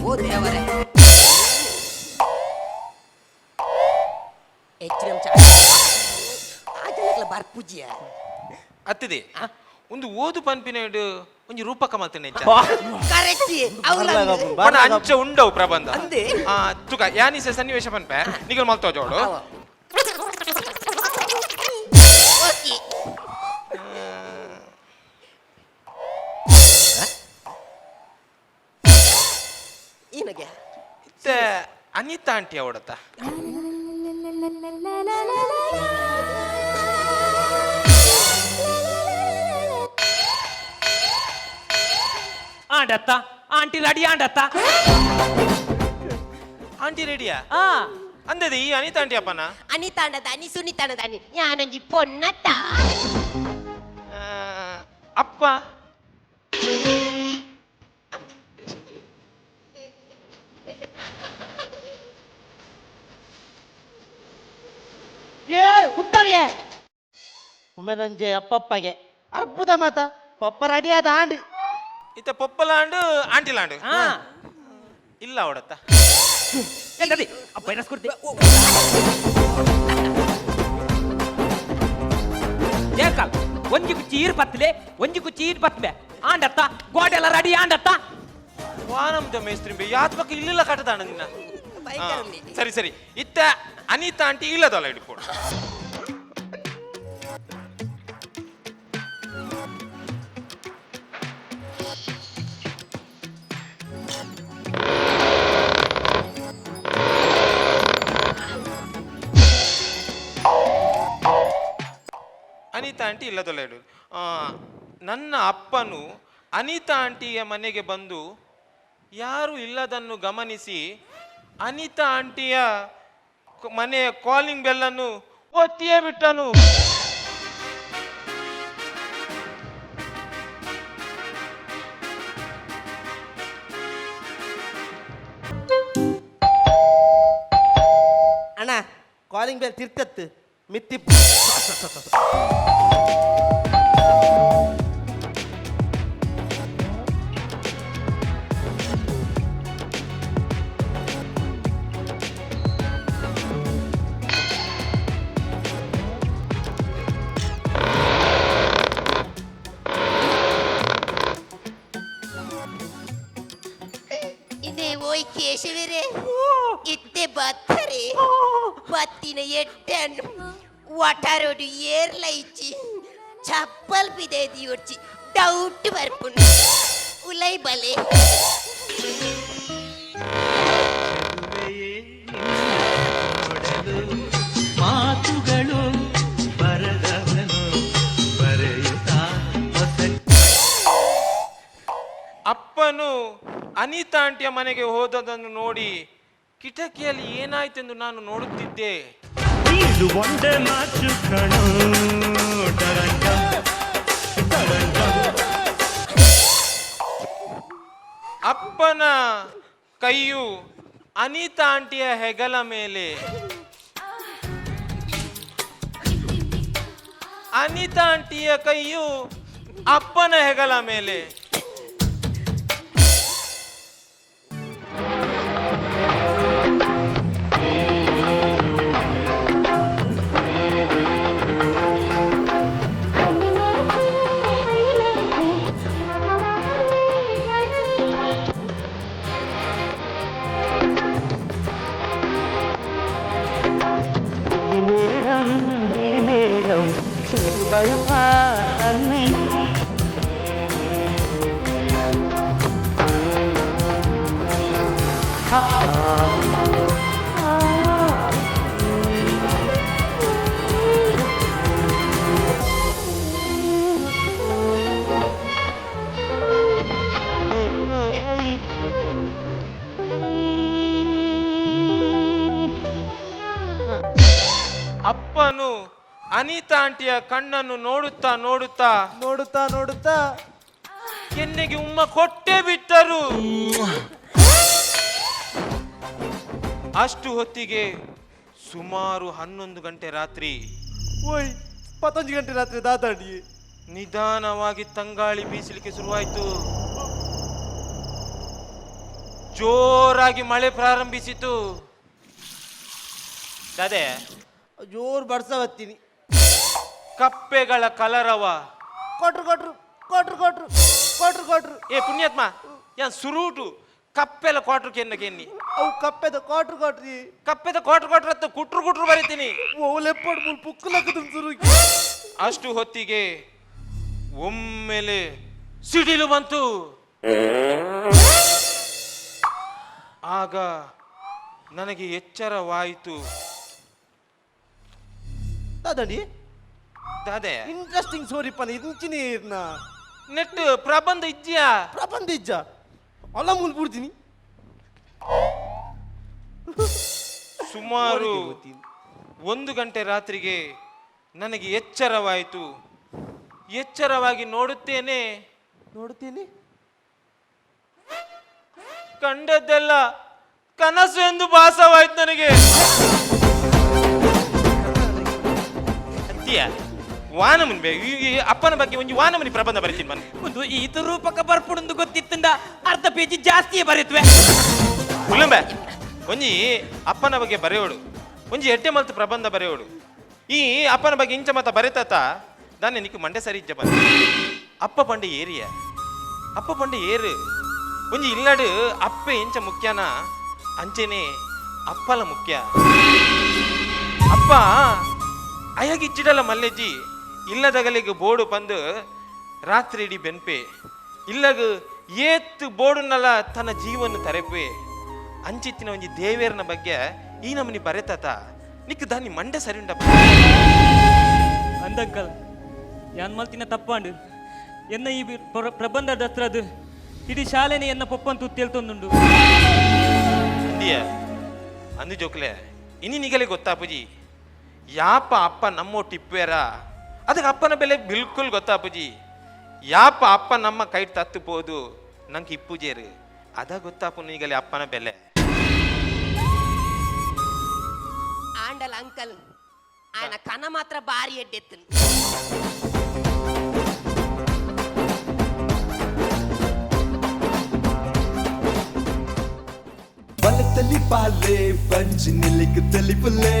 ಓ ದೇವರೇ ಹೆಚ್ಚಿನ ಆ ಜನಗಳ ಬರ್ಪೂಜಿಯ ಅತ್ತಿದೆ ಒಂದು ಓದು ಪನ್ಪಿನ ಒಂಜಿ ರೂಪಕ ಮಲ್ತನೆ. ಕರೆಕ್ಟ್. ಪಣ ಅಂಚ ಉಂಡವು ಪ್ರಬಂಧ. ಅಂದೆ. ಆ ತುಕ ಯಾನಿಸ ಸನ್ನಿವೇಶ ಪನ್ಪೆ ನಿಗಲ್ ಮಲ್ತೋ ಜೋಡು. ಓಕೆ. ಏನಗೆ ಇತ್ತೆ ಅನಿತಾ ಆಂಟಿ ಅವಡತ್ತ. ಆಂಡತ್ತ ಆಂಟಿ ರೆಡಿ ಆಂಡತ್ತ. ಆಂಟಿ ರೆಡಿಯಾ? ಆ ಅಂದದೆ ಈ ಅನಿತಾ ಆಂಟಿ ಅಪ್ಪನ? ಅನಿತಾ ಅಣ್ಣದಾನಿ ಸುನೀತಾ ಅಣ್ಣದಾನಿ ಯಾನೊಂಜಿ ಪೊನ್ನತ್ತ. ಅಪ್ಪ ಏ ಉತ್ತರಿಗೆ ಉಮ್ಮೆನಂಜೆ ಅಪ್ಪಪ್ಪಗೆ ಅದ್ಭುತ ಮಾತ ಪಪ್ಪ ರೆಡಿ ಆದ ಆಂಡ್. ಇತ್ತ ಪೊಪ್ಪಲಾಂಡು ಆಂಟಿ ಲಾಂಡು ಆ ಇಲ್ಲ ಅವಡತ್ತ. ಎಂತದಿ ಅಪ್ಪ ಬೈರಸ್ ಕೊಡ್ತಿ ಏಕಲ್ ಒಂಜಿ ಕುಚ್ಚಿ ಈರ್ ಪತ್ಲೆ ಒಂಜಿ ಕುಚ್ಚಿ ಈರ್ ಪತ್ಲೆ ಆಂಡತ್ತ ಗೋಡೆಲ್ಲ ರೆಡಿ ಆಂಡತ್ತ. ವಾನಮ್ದ ಮೇಸ್ತ್ರಿ ಬೆ ಯಾತ್ ಪಕ್ಕ ಇಲ್ಲಿಲ್ಲ ಕಟ್ಟದಾಣ ನಿನ್ನ. ಸರಿ ಸರಿ ಇತ್ತ ಅನಿತಾ ಆಂಟಿ ಇಲ್ಲದಲ್ಲ ಹಿಡ್ಕೊಡು. ಅನಿತಾ ಆಂಟಿ ಇಲ್ಲದಲ್ಲ ಹಿಡು. ನನ್ನ ಅಪ್ಪನು ಅನಿತಾ ಆಂಟಿಯ ಮನೆಗೆ ಬಂದು ಯಾರು ಇಲ್ಲದನ್ನು ಗಮನಿಸಿ ಅನಿತಾ ಆಂಟಿಯ ಮನೆಯ ಕಾಲಿಂಗ್ ಬೆಲ್ಲನ್ನು ಒತ್ತಿಯೇ ಬಿಟ್ಟನು. ಅಣ್ಣ ಕಾಲಿಂಗ್ ಬೆಲ್ ತಿರ್ತತ್ತು ಮಿತ್ತಿಪ್ಪು. ಇದೇ ಓಯ್ ಕೇಶವರೇ, ಇತ್ತೆ ಬತ್ತರೆ ಬತ್ತಿನ ಎಟ್ಟನ್ನು ವಟಾರೋಡು ಏರ್ಲ ಇಚ್ಚಿ ಚಪ್ಪಲ್ ಬಿದೇದಿ ಒಡ್ಚಿ ಡೌಟ್ ಬರ್ಪುಂಡು ಉಲೈ ಬಲೆ. ಮಾತುಗಳು ಬರದವನು ಬರೆಯುತ್ತಾ ಹೊಸ ಅಪ್ಪನು ಅನಿತಾ ಆಂಟಿಯ ಮನೆಗೆ ಹೋದದನ್ನು ನೋಡಿ ಕಿಟಕಿಯಲ್ಲಿ ಏನಾಯ್ತೆಂದು ನಾನು ನೋಡುತ್ತಿದ್ದೆ. ಇದು ಒಂದೇ ಮಾತು ಕಣೋ, ಡರಂಡಂ, ಡರಂಡಂ. ಅಪ್ಪನ ಕೈಯು ಅನಿತಾ ಆಂಟಿಯ ಹೆಗಲ ಮೇಲೆ, ಅನಿತಾ ಆಂಟಿಯ ಕೈಯು ಅಪ್ಪನ ಹೆಗಲ ಮೇಲೆ. ಅಪ್ಪನು ಅನಿತಾ ಆಂಟಿಯ ಕಣ್ಣನ್ನು ನೋಡುತ್ತಾ ನೋಡುತ್ತಾ ನೋಡುತ್ತಾ ನೋಡುತ್ತಾ ಕೆನ್ನೆಗೆ ಉಮ್ಮ ಕೊಟ್ಟೇ ಬಿಟ್ಟರು. ಅಷ್ಟು ಹೊತ್ತಿಗೆ ಸುಮಾರು 11 ಗಂಟೆ ರಾತ್ರಿ. ಓಯ್, 11 ಗಂಟೆ ರಾತ್ರಿ ದಾದಾಡಿ. ನಿಧಾನವಾಗಿ ತಂಗಾಳಿ ಬೀಸಲಿಕ್ಕೆ ಶುರುವಾಯಿತು. ಜೋರಾಗಿ ಮಳೆ ಪ್ರಾರಂಭಿಸಿತು. ದಾದೆ, ಜೋರು ಬಡ್ಸ ಬತ್ತೀನಿ. ಕಪ್ಪೆಗಳ ಕಲರವ. ಕೊಟ್ರು ಕೊಟ್ರು ಕೊಟ್ರು ಕೊಟ್ರು ಕೊಟ್ರು ಕೊಟ್ರು. ಏ ಪುಣ್ಯಾತ್ಮ, ಯಾನ್ ಸುರೂಟು ಕಪ್ಪೆಲ ಕ್ವಾಟ್ರು ಕೆನ್ನ ಕೆನ್ನಿ. ಅವು ಕಪ್ಪೆದ ಕ್ವಾಟ್ರು ಕ್ವಾಟ್ರಿ. ಕಪ್ಪೆದ ಕ್ವಾಟ್ರು ಕ್ವಾಟ್ರ್ ಹತ್ತ ಕುಟ್ರು ಕುಟ್ರು ಬರೀತೀನಿ. ಓ ಲೆಪ್ಪಡ್ ಮುಲ್ ಪುಕ್ಕಲಕ್ಕದ ಸುರು. ಅಷ್ಟು ಹೊತ್ತಿಗೆ ಒಮ್ಮೆಲೆ ಸಿಡಿಲು ಬಂತು. ಆಗ ನನಗೆ ಎಚ್ಚರವಾಯಿತು. ದಾದಡಿ, ದಾದೆ, ಇಂಟ್ರೆಸ್ಟಿಂಗ್ ಸ್ಟೋರಿ ಪನ ಇಂಚಿನ ಇರ್ನ. ನೆಟ್ ಪ್ರಬಂಧ ಇಜ್ಜಿಯಾ? ಪ್ರಬಂಧ ಇಜ್ಜ ಅಲ್ಲ ಮುಲ್ ಬಿಡ್ತೀನಿ. ಸುಮಾರು 1 ಗಂಟೆ ರಾತ್ರಿಗೆ ನನಗೆ ಎಚ್ಚರವಾಯಿತು. ಎಚ್ಚರವಾಗಿ ನೋಡುತ್ತೇನೆ, ನೋಡುತ್ತೇನೆ, ಕಂಡದ್ದೆಲ್ಲ ಕನಸು ಎಂದು ಭಾಸವಾಯ್ತು ನನಗೆ. ಅತ್ತಿಯ ವಾನಮುನಿ ಈ ಅಪ್ಪನ ಬಗ್ಗೆ ಒಂದು ವಾನಮುನಿ ಪ್ರಬಂಧ ಬರೀತೀನಿ ಬನ್ನಿ. ಒಂದು ಈತ ರೂಪಕ ಬರ್ಪುಡೊಂದು ಗೊತ್ತಿತ್ತಂದ ಅರ್ಧ ಪೇಜ್ ಜಾಸ್ತಿಯೇ ಬರೀತ್ವೆ. ಉಲ್ಲಂಬೆ ಒಂಜಿ ಅಪ್ಪನ ಬಗ್ಗೆ ಬರೆಯೋಡು, ಒಂಜಿ ಎಡ್ಡೆ ಮಲ್ತು ಪ್ರಬಂಧ ಬರೆಯೋಡು. ಈ ಅಪ್ಪನ ಬಗ್ಗೆ ಇಂಚ ಮತ ಬರೆತಾತ ದಾನೆ ನಿಕ್ಕು ಮಂಡೆ ಸರಿ ಇಜ್ಜ ಬಂದ. ಅಪ್ಪ ಪಂಡೆ ಏರಿಯ, ಅಪ್ಪ ಪಂಡೆ ಏರು. ಒಂಜಿ ಇಲ್ಲಡು ಅಪ್ಪೆ ಇಂಚ ಮುಖ್ಯನ ಅಂಚೆನೆ ಅಪ್ಪಲ ಮುಖ್ಯ. ಅಪ್ಪ ಅಯಗಿಚ್ಚಿಡಲ ಮಲ್ಲೆಜ್ಜಿ ಇಲ್ಲದಗಲಿಗೆ ಬೋಡು ಬಂದು ರಾತ್ರಿ ಇಡೀ ಬೆನ್ಪೆ ಇಲ್ಲಗ ಏತ್ ಬೋಡುನಲ್ಲ ತನ್ನ ಜೀವನ ತರೆಪೆ. ಅಂಚಿತ್ತಿನ ಒಂಜಿ ದೇವೇರ್ನ ಬಗ್ಗೆ ಈ ನಮನಿ ಬರೆತಾತ ನಿಕ್ ದಾನಿ ಮಂಡೆ ಸರಿ ಉಂಡಪ್ಪ. ಅಂದಂಕಲ್ ಯಾನ್ ಮಲ್ತಿನ ತಪ್ಪಾಂಡು ಎನ್ನ ಈ ಪ್ರಬಂಧ ದತ್ರದು ಇಡೀ ಶಾಲೆನೆ ಎನ್ನ ಪೊಪ್ಪಂತು ತೇಲ್ತೊಂದುಂಡು. ಅಂದಿಯ ಅಂದು ಜೋಕ್ಲೆ ಇನಿ ನಿಗಲೆ ಗೊತ್ತಾಪುಜಿ ಯಾಪ ಅಪ್ಪ ನಮ್ಮ ಟಿಪ್ಪೇರ ಅದಕ್ಕೆ ಅಪ್ಪನ ಬೆಲೆ ಬಿಲ್ಕುಲ್ ಗೊತ್ತಾಪುಜಿ. ಯಾಪ ಅಪ್ಪ ನಮ್ಮ ಕೈ ತತ್ತುಪೋದು ನಂಗೆ ಇಪ್ಪುಜೇರು ಅದ ಗೊತ್ತಾಪು ನೀಗಲೆ ಅಪ್ಪನ ಬೆಲೆ. ಆಂಡಲ ಅಂಕಲ್ ಆಯನ ಕನ ಮಾತ್ರ ಬಾರಿ ಎಡ್ಡೆತ್ತು. ಬಲತಲಿ ಪಾಲೆ ಬಂಜಿ ನಿಲಿಕ್ ತೆಲಿಪುಲೆ,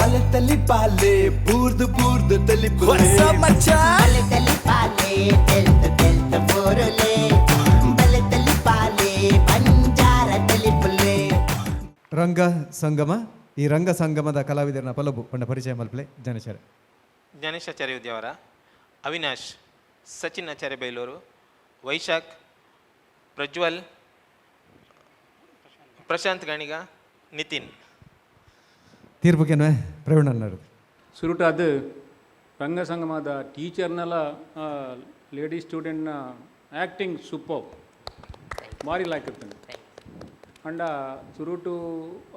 ಬಲತಲಿ ಪಾಲೆ ಬೂರ್ದು ಬೂರ್ದು ತೆಲಿಪುಲೆ. ಬಲೆ ಪಾಲೆ ತೆಲ್ತ ತೆಲ್ತ ಬೋರಲೆ, ಬಲೆ ಪಾಲೆ ಬಂಜಾರ ತೆಲಿಪುಲೆ. ರಂಗ ಸಂಗಮ, ಈ ರಂಗ ಸಂಗಮದ ಕಲಾವಿದರನ್ನ ಪಲಬು ಪಂಡ ಪರಿಚಯ ಮಲ್ಪಲೆ ಜನಚರ. ಜ್ಞಾನೇಶ್ ಆಚಾರ್ಯ ಉದ್ಯಾವರ, ಅವಿನಾಶ್, ಸಚಿನ್ ಆಚಾರ್ಯ ಬೈಲೂರು, ವೈಶಾಖ್, ಪ್ರಜ್ವಲ್, ಪ್ರಶಾಂತ್ ಗಾಣಿಗ, ನಿತಿನ್. ತೀರ್ಪುకేನ ಪ್ರವೀಣ್ ಅನ್ನಾರು. ಸುರುಟಾದ ರಂಗಸಂಗಮದ ಟೀಚರ್ನೆಲ್ಲ ಲೇಡೀಸ್ ಸ್ಟೂಡೆಂಟ್ನ ಆ್ಯಕ್ಟಿಂಗ್ ಸೂಪರ್, ಭಾರಿ ಲಾಯ್ಕ್ ಇರ್ತದೆ. ಅಂಡ ಸುರುಟು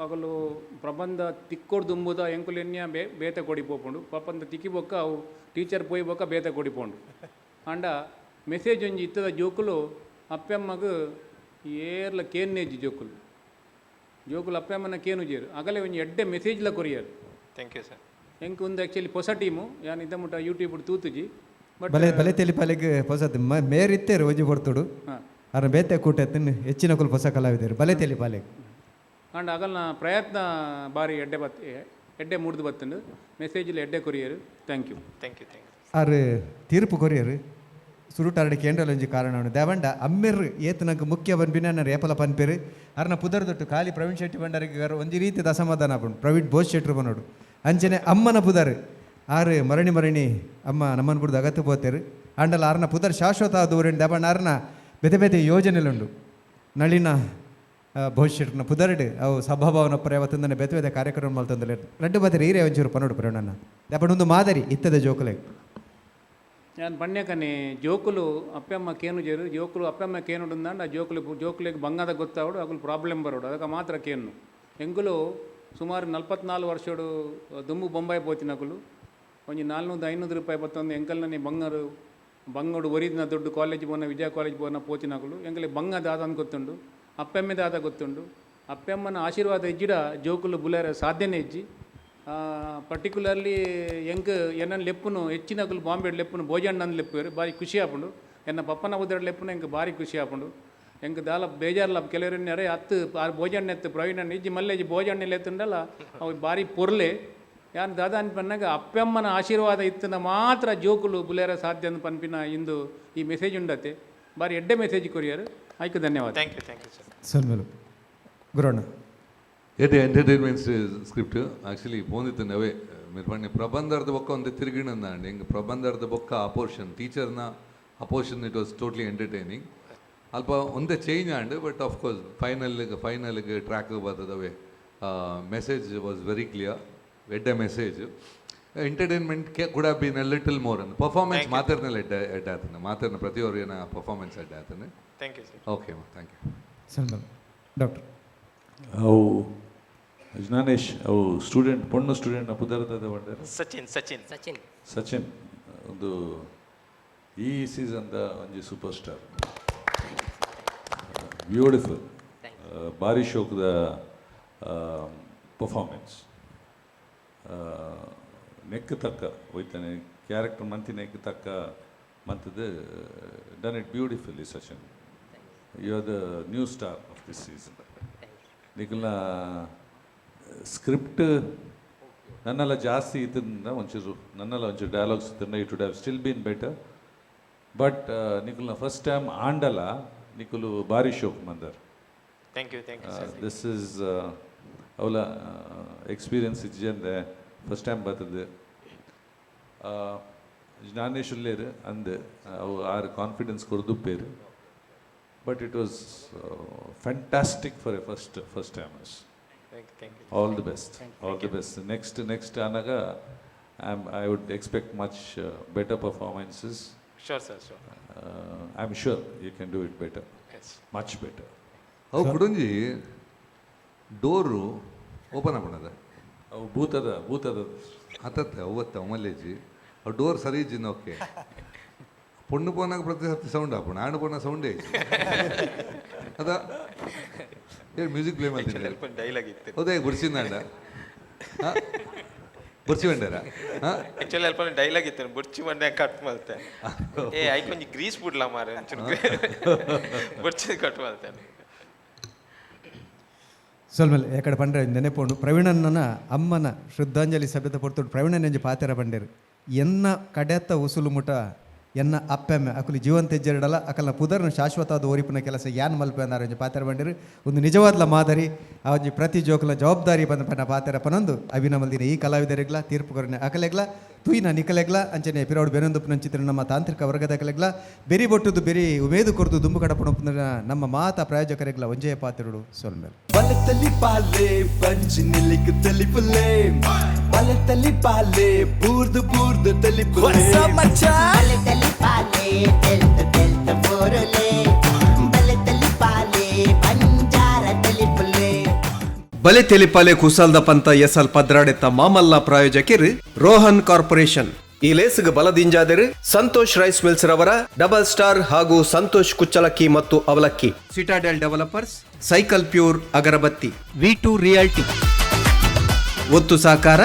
ಅಗಲು ಪ್ರಬಂಧ ತಿಕ್ಕೋಡ್ ದುಂಬುದ ಎಂಕುಲು ಎನ್ಯ ಬೇ ಬೇತೆ ಕೊಡಿ ಪೋಪುಂಡು. ಪ್ರಬಂಧ ತಿಕ್ಕಿ ಬೊಕ್ಕ ಅವು ಟೀಚರ್ ಪೋಯಿ ಬೊಕ್ಕ ಬೇತೆ ಕೊಡಿ ಪೋಂಡು. ಅಂಡ ಮೆಸೇಜ್ ಒಂಜಿ ಇತ್ತದ, ಜೋಕುಲು ಅಪ್ಪೆಮ್ಮಗ್ ಏರ್ಲ ಕೇನ್ನೇಜಿ, ಜೋಕುಲು ಜೋಕುಲು ಅಪ್ಪೆಮ್ಮನ ಕೇನುಜೇರು. ಅಗಲೆ ಒಂಜಿ ಎಡ್ಡೆ ಮೆಸೇಜ್ಲ ಕೊರಿಯರ್. Thank you sir. ಎಂಕ್ ಒಂದು ಆ್ಯಕ್ಚುಲಿ ಹೊಸ ಟೀಮು, ಯಾನ್ ಇದ್ದ ಮುಟ್ಟ ಯೂಟ್ಯೂಬ್ ತೂತುಜಿ, ಬಟ್ ಬಲೆ ಬಲೆ ತೆಲಿಪಾಲೆಗ್ ಹೊಸದು ಮೇರಿತ್ತೇರು ಒಂಜಿ ಪೊರ್ತುಡು. ಅರ್ನ ಬೇತೆ ಕೂಟ ಎತ್ತಿನ ಹೆಚ್ಚಿನ ಕುಲ್ ಹೊಸ ಕಲಾವಿದರು ಬಲೆ ತೆಲಿಪಾಲೆಗ್. ಆಂಡ ಅಗಲ್ನ ಪ್ರಯತ್ನ ಬಾರಿ ಎಡ್ಡೆ ಬತ್ ಎಡ್ಡೆ ಮೂಡ್ದು ಬತ್ತುಂಡು. ಮೆಸೇಜ್ಲ ಎಡ್ಡೆ courier. Thank you. Thank you, thank you. ಆರು ತೀರ್ಪು ಕೊರಿಯರ್ ಸುರುಟಾರಡಿ ಕೇಂದ್ರಲ ಒಂಜಿ ಕಾರಣ ಉಂಡು. ದೇವಂಡ ಅಮ್ಮೆರ್ ಏತ್ ನಂಗೆ ಮುಖ್ಯ ಪನ್ಪಿನ ಏಪಲ ಪನ್ಪೇರು. ಅರ್ನ ಪುದರ್ ದೊಟ್ಟು ಖಾಲಿ ಪ್ರವೀಣ್ ಶೆಟ್ಟಿ ಭಂಡಾರಿಗೆ ಒಂಜಿ ರೀತಿದ ಅಸಮಾಧಾನ ಆಪುಂಡು, ಪ್ರವೀಣ್ ಬೋಸ್ ಶೆಟ್ರು ಬನ್ನೋಡು. ಅಂಚನೆ ಅಮ್ಮನ ಪುದರ್ ಆರು ಮರಣಿ ಮರಣಿ ಅಮ್ಮ ನಮ್ಮನ ಬುಡ್ದು ಅಗತ್ತು ಪೋತೇರು. ಆಂಡಲ ಆರ್ನ ಪುದರ್ ಶಾಶ್ವತ ದೂರಿನ ದೇವಣ್ಣ ಆರ್ನ ಬೇತೆ ಬೇತೆ ಯೋಜನೆಲುಂಡು. ನಳಿನ ಬೋಸ್ ಶೆಟ್ರನ ಪುದರ್ಡ್ ಅವು ಸಭಾಭವನ ಪ್ರಯವತ್ತಂದನೆ ಬೇತೆ ಬೇತೆ ಕಾರ್ಯಕ್ರಮ ಮಲ್ತಂದಲೆ. ರಡ್ಡು ಬದರಿ ಈರೇ ಒಂಚೂರು ಪನೋಡು ಪ್ರವೀಣಣ್ಣ. ದೇಪಂಡ ಒಂದು ಮಾದರಿ ಇತ್ತದ ಜೋಕುಲೆ. ಯಾನ್ ಪಣ್ಯಕನೆ ಜೋಕುಲು ಅಪ್ಪೆಮ್ಮ ಕೇನುಜೇರು, ಜೋಕುಲು ಅಪ್ಪೆಮ್ಮ ಕೇನುಡುಂದಾಂಡ ಆ ಜೋಕುಲು ಜೋಕುಲೆಗ್ ಬಂಗಾದ ಗೊತ್ತಾವಡು, ಅಗುಲು ಪ್ರಾಬ್ಲಮ್ ಬರೋಡು, ಅದಕ್ಕೆ ಮಾತ್ರ ಕೇನು. ಎಂಕುಲು ಸುಮಾರು 44 ವರ್ಷಡು ದುಂಬು ಬೊಂಬಾಯಿ ಪೋತಿನಕುಲು. ಒಂಜಿ 400-500 ರೂಪಾಯಿ ಬತ್ತೊಂದು ಎಂಕಲ್ನೇ ಬಂಗಾರು ಬಂಗೋಡು ಒರಿದಿನ ದೊಡ್ಡ ಕಾಲೇಜ್ ಪೋನ, ವಿಜಯ ಕಾಲೇಜ್ ಪೋನ ಪೋತಿನಕುಲು. ಎಂಕಲೆ ಬಂಗ ದಾದ ಅಂದ್ ಗೊತ್ತುಂಡು, ಅಪ್ಪೆಮ್ಮೆ ದಾದ ಗೊತ್ತುಂಡು. ಅಪ್ಪೆಮ್ಮನ ಆಶೀರ್ವಾದ ಇಜ್ಜಿಡ ಜೋಕುಲು ಬುಲೆರೆ ಸಾಧ್ಯನೇ ಇಜ್ಜಿ. ಪರ್ಟಿಕ್ಯುಲರ್ಲಿ ಎಂಕ್ ಎನ್ನನ್ ಲೆಪ್ಪುನು ಹೆಚ್ಚಿನಕುಲು ಬಾಂಬೆಡ್ ಲೆಪ್ಪುನು ಭೋಜಣ್ಣನ್ ಲೆಪ್ಪುವೆರ್, ಬಾರಿ ಖುಷಿ ಆಪುಂಡು. ಎನ್ನ ಪಪ್ಪನ ಉದರ ಲೆಪ್ಪುನು ಎಂಕ್ ಬಾರಿ ಖುಷಿ ಆಪುಂಡು. ಎಂಕ್ ದಾಲ ಬೇಜಾರ್ಲ ಕೆಲವರೆನ್ನೆರೆ ಅತ್ತು ಆರ್ ಭೋಜಣ್ಣ ಎತ್ತು ಪ್ರವೀಣಣ್ಣ ಇಜ್ಜಿ ಮಲ್ಲೆಜ್ಜಿ ಭೋಜಣ್ಣ ಲೆತ್ತುಂಡಲ ಅವು ಬಾರಿ ಪೊರ್ಲೆ. ಯಾನ್ ದಾದ ಅನ್ಪನ್ನಾಗ ಅಪ್ಪೆಮ್ಮನ ಆಶೀರ್ವಾದ ಇತ್ತನ ಮಾತ್ರ ಜೋಕುಲು ಬುಲೆರ ಸಾಧ್ಯ ಅಂದ್ ಪನ್ಪಿನ ಇಂದು ಈ ಮೆಸೇಜ್ ಉಂಡತೆ. ಬಾರಿ ಎಡ್ಡೆ ಮೆಸೇಜ್ ಕೊರಿಯರ್, ಆಯ್ಕೆ ಧನ್ಯವಾದ. Thank you, thank you sir. ಸೊಲ್ಮೆಲು ಗುರಣ್ಣ. ಎಡ್ಡೆ ಎಂಟರ್ಟೈನ್ಮೆಂಟ್ ಸ್ಕ್ರಿಪ್ಟ್ ಆ್ಯಕ್ಚುಲಿ ಪೋಂದಿತ್ತು ಅವೇ మీరు ಪಂಡಿ ಪ್ರಬಂಧಾರ್ಧ ಬೊಕ್ಕ ಒಂದು ತಿರುಗಿಣಂದಾಂಡ್ ಹಿಂಗೆ ಪ್ರಬಂಧಾರ್ಧ ಬೊಕ್ಕ ಆ ಪೋರ್ಷನ್ ಟೀಚರ್ನ ಆ portion it was totally entertaining. ಅಲ್ಪ ಒಂದೇ change and but of course final ಫೈನಲ್ಗೆ ಟ್ರ್ಯಾಕ್ ಬರ್ತದವೇ. ಮೆಸೇಜ್ ವಾಸ್ ವೆರಿ ಕ್ಲಿಯರ್, ಎಡ್ಡೆ message. Entertainment could have been a little more. And performance ಮಾತಾಡ್ನಲ್ಲಿ ಎಡ್ಡೆ ಎಡ್ಡೆ ಆತನೆ ಮಾತಾಡಿನ ಪ್ರತಿಯೊಬ್ಬರಿನ ಪರ್ಫಾರ್ಮೆನ್ಸ್ ಎಡ್ಡೆ ಆತನೆ. Thank you sir. Okay, thank you. ಸೊಲ್ಮೆಲು doctor. ಅವು ಜ್ಞಾನೇಶ್, ಅವು ಸ್ಟೂಡೆಂಟ್ ಪೊಣ್ಣು ಸ್ಟೂಡೆಂಟ್ ಪುದರ್ದ ಪಂಡರ್? ಸಚಿನ್, ಸಚಿನ್. ಸಚಿನ್. ಸಚಿನ್ ಒಂದು ಈ ಸೀಸನ್ದ ಒಂಜಿ ಸೂಪರ್ ಸ್ಟಾರ್. ಬ್ಯೂಟಿಫುಲ್, ಭಾರಿ ಶೋಕದ ಪರ್ಫಾರ್ಮೆನ್ಸ್. ನೆಕ್ ತಕ್ಕ ಹೋಯ್ತಾನೆ ಕ್ಯಾರೆಕ್ಟರ್ ಮಂತಿ ನೆಕ್ ತಕ್ಕ ಮಂತದ್ದು done it beautifully. Sachin, you are the new star of this season. ನಿಖಲ್ನ script ನನ್ನೆಲ್ಲ ಜಾಸ್ತಿ ಇದ್ರಿಂದ ಒಂಚೂರು ನನ್ನೆಲ್ಲ ಒಂಚೂರು ಡೈಲಾಗ್ಸ್ ಇದ್ರಿಂದ it would have still been better, but ನಿಖಲ್ನ first time ಆಂಡಲ ನಿಖಲು ಭಾರಿ ಶೋಕ್ ಮಂದರ್. Thank you, thank you sir. This is ಅವಲ ಎಕ್ಸ್ಪೀರಿಯನ್ಸ್ ಇಜ್ಜಂದೆ ಫಸ್ಟ್ ಟೈಮ್ ಬರ್ತದೆ. ಜ್ಞಾನೇಶ್ ಉಲ್ಲೇರು ಅಂದ್ ಅವು ಆರು ಕಾನ್ಫಿಡೆನ್ಸ್ ಕೊರ್ದುಪ್ಪೇರು, but it was fantastic for a first timers. Thank you, thank you. All the best, all the best. Next ಆನಾಗ I would expect much better performances. Sure sir, sure. I am sure you can do it better. S. Much better. ಅವು ಕುಡೊಂಜಿ door open ಆಪಣದ. ಅವು ಭೂತದ ಭೂತದ. ಆತತ್ತೆ ಅವತ್ತೆ ಅಮಲೇಜಿ ಅವು door ಸರಿ ಇಜ್ಜಿನ. Okay, ಪೊಣ್ಣು ಪೋನಾಗ ಪ್ರತಿ ಸರ್ತಿ ಸೌಂಡ್ ಆಪುಂಡು, ಆಣು ಪೋನ ಸೌಂಡೇ ಅದ. ಮ್ಯೂಸಿಕ್ ಪ್ಲೇ ಮಾಡ್ತೀನಿ. ಡೈಲಾಗ್ ಇತ್ತು. ಹೌದೇ, ಗುಡ್ಸಿಂದಾಂಡ. ಬೊರ್ಚಿ ಬಂಡೇರ? ಆಕ್ಚುಲಿ ಅಲ್ಪ ಡೈಲಾಗ್ ಇತ್ತು, ಬೊರ್ಚಿ ಬಂಡೆ ಕಟ್ ಮಲ್ತೆ. ಏ ಐಕ್ ಒಂಜಿ ಗ್ರೀಸ್ ಬುಡ್ಲ ಮಾರೆ, ಒಂಚೂರು ಬೊರ್ಚಿ ಕಟ್ ಮಲ್ತೆ. ಸೊಲ್ಮೆಲ್ ಏಕಡೆ ಪಂಡ್ರೆ ನೆನೆಪೋಂಡು ಪ್ರವೀಣಣ್ಣನ ಅಮ್ಮನ ಶ್ರದ್ಧಾಂಜಲಿ ಸಭೆತ ಪೊರ್ತುಡು ಪ್ರವೀಣನ ಒಂಜಿ ಪಾತೆರ ಪಂಡೇರು, ಎನ್ನ ಕಡೆತ್ತ ಉಸುಲು ಮುಟ ಎನ್ನ ಅಪ್ಪೆಮ್ಮೆ ಅಕುಲು ಜೀವಂತ ಹೆಜ್ಜೆರಡಲ ಅಕಲ್ನ ಪುದರ್ನ ಶಾಶ್ವತವಾದ ಓರಿಪುನ ಕೆಲಸ ಯಾನ್ ಮಲ್ಪೆ ಅಂದಾರ ಒಂಜಿ ಪಾತೆರ ಪಂಡೇರು. ಒಂದು ನಿಜವಾದ್ಲ ಮಾದರಿ ಆ ಒಂಜಿ ಪ್ರತಿ ಜೋಕುಲ ಜವಾಬ್ದಾರಿ ಬಂದ ಪನ್ನ ಪಾತೆರ ಪನೊಂದು ಅಭಿನಮಲ್ದಿನ ಈ ಕಲಾವಿದರಿಗ್ಲ ತೀರ್ಪು ಕೊರನೆ ಅಕಲೆಗ್ಲ ತುಯಿನ ನಿಕಲೆಗ್ಲ ಅಂಚನೆ ಪಿರೋಡು ಬೆನೊಂದುಪ್ಪುನ ಚಿತ್ರ ನಮ್ಮ ತಾಂತ್ರಿಕ ವರ್ಗದ ಅಕಲೆಗ್ಲ ಬೆರಿ ಬೊಟ್ಟುದು ಬೆರಿ ಉಮೇದು ಕೊರ್ದು ದುಂಬು ಕಡಪುಣ ನಮ್ಮ ಮಾತಾ ಪ್ರಾಯೋಜಕರಿಗ್ಲ ಒಂಜೇ ಪಾತೆರುಡು ಸೊಲ್ಮೇಲ್. ಬಲೆ ತಲಿಪಾಲೆ ಬಂಜಿ ನಿಲಿಕ್ ತಲಿಪುಲೆ, ಬಲೆ ತಲಿಪಾಲೆ ಬೂರ್ದು ಬೂರ್ದು ತಲಿಪುಲೆ. ಬಲೆ ತಲಿಪಾಲೆ ತೆಲ್ತ ತೆಲ್ತ ಬೋರುಲೆ, ಬಲೆ ತಲಿಪಾಲೆ ಬಂಜಾರ ತಲಿಪುಲೆ. ಬಲೆ ತೆಲಿಪಾಲೆ ಕುಸಲ್ದ ಪಂತ ಎಸಲ್ ಪದ್ರಾಡೆತ್ತ ಮಾಮಲ್ಲ ಪ್ರಾಯೋಜಕಿರ್ ರೋಹನ್ ಕಾರ್ಪೊರೇಷನ್. ಈ ಲೇಸ್ಗ್ ಬಲದಿಂಜಾದರು ಸಂತೋಷ್ ರೈಸ್ ಮಿಲ್ಸ್ ರವರ ಡಬಲ್ ಸ್ಟಾರ್ ಹಾಗೂ ಸಂತೋಷ್ ಕುಚ್ಚಲಕ್ಕಿ ಮತ್ತು ಅವಲಕ್ಕಿ, ಸಿಟಾಡೆಲ್ ಡೆವಲಪರ್ಸ್, ಸೈಕಲ್ ಪ್ಯೂರ್ ಅಗರಬತ್ತಿ, ವಿ ಟು ರಿಯಾಲ್ಟಿ ಒತ್ತು ಸಹಕಾರ.